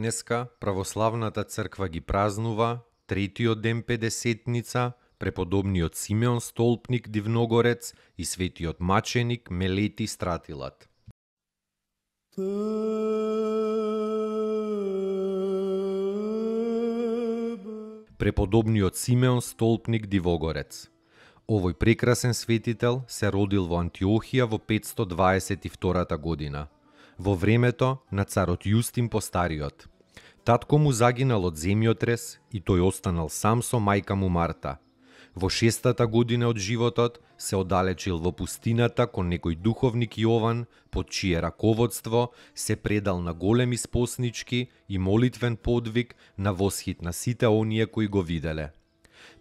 Денеска православната црква ги празнува третиот ден Педесетница, преподобниот Симеон Столпник Дивногорец и светиот маченик Мелети Стратилат. Преподобниот Симеон Столпник Дивогорец. Овој прекрасен светител се родил во Антиохија во 522 година, во времето на царот Јустин Постариот. Татко му загинал од земјотрес и тој останал сам со мајка му Марта. Во 6-та година од животот се оддалечил во пустината кон некој духовник Јован, под чие раководство се предал на голем испоснички и молитвен подвиг на восхит на сите оние кои го виделе.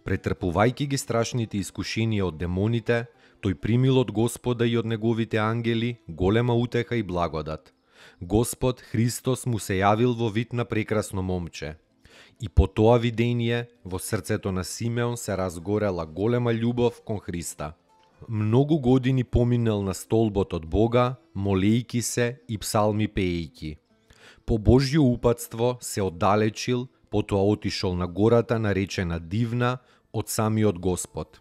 Претрпувајќи ги страшните искушенија од демоните, тој примил од Господа и од неговите ангели голема утеха и благодат. Господ Христос му се јавил во вид на прекрасно момче. И по тоа видение во срцето на Симеон се разгорела голема љубов кон Христа. Многу години поминал на столбот од Бога, молејки се и псалми пеејки. По Божјо упатство се оддалечил, потоа отишол на гората наречена Дивна од самиот Господ.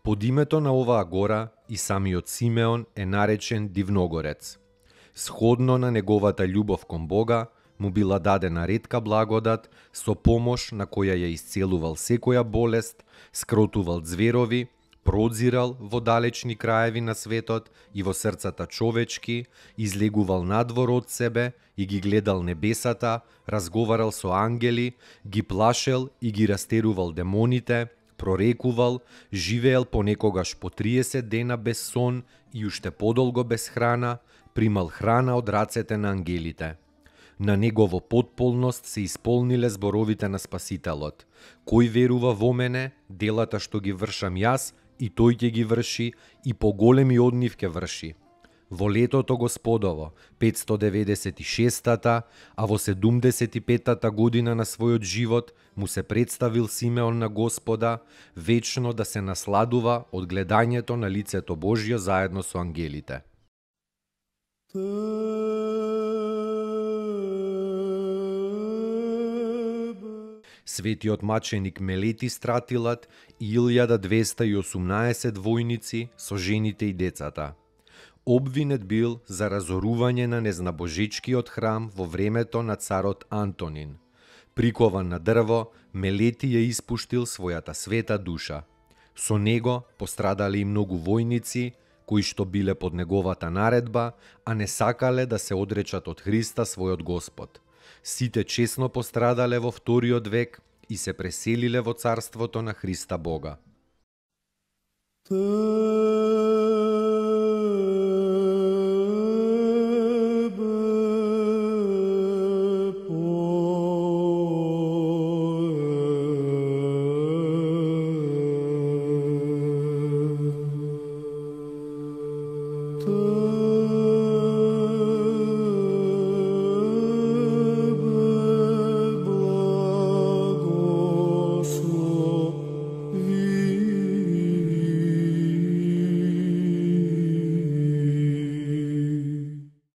Под името на оваа гора и самиот Симеон е наречен Дивногорец. Сходно на неговата љубов кон Бога, му била дадена ретка благодат, со помош на која ја исцелувал секоја болест, скротувал зверови, продзирал во далечни краеви на светот и во срцата човечки, излегувал надвор од себе и ги гледал небесата, разговарал со ангели, ги плашел и ги растерувал демоните, прорекувал, живеел понекогаш по 30 дена без сон и уште подолго без храна, примал храна од рацете на ангелите. На негово потполност се исполниле зборовите на Спасителот. Кој верува во мене, делата што ги вршам јас, и тој ќе ги врши, и поголеми од нив ќе врши. Во летото Господово, 596-та, а во 75-та година на својот живот, му се представил Симеон на Господа, вечно да се насладува од гледањето на лицето Божјо заедно со ангелите. Светиот маченик Мелети Стратилат и 1218 војници со жените и децата. Обвинет бил за разорување на незнабожечкиот храм во времето на царот Антонин. Прикован на дрво, Мелети ја испуштил својата света душа. Со него пострадале и многу војници, кои што биле под неговата наредба, а не сакале да се одречат од Христа својот Господ. Сите чесно пострадале во вториот век и се преселиле во царството на Христа Бога.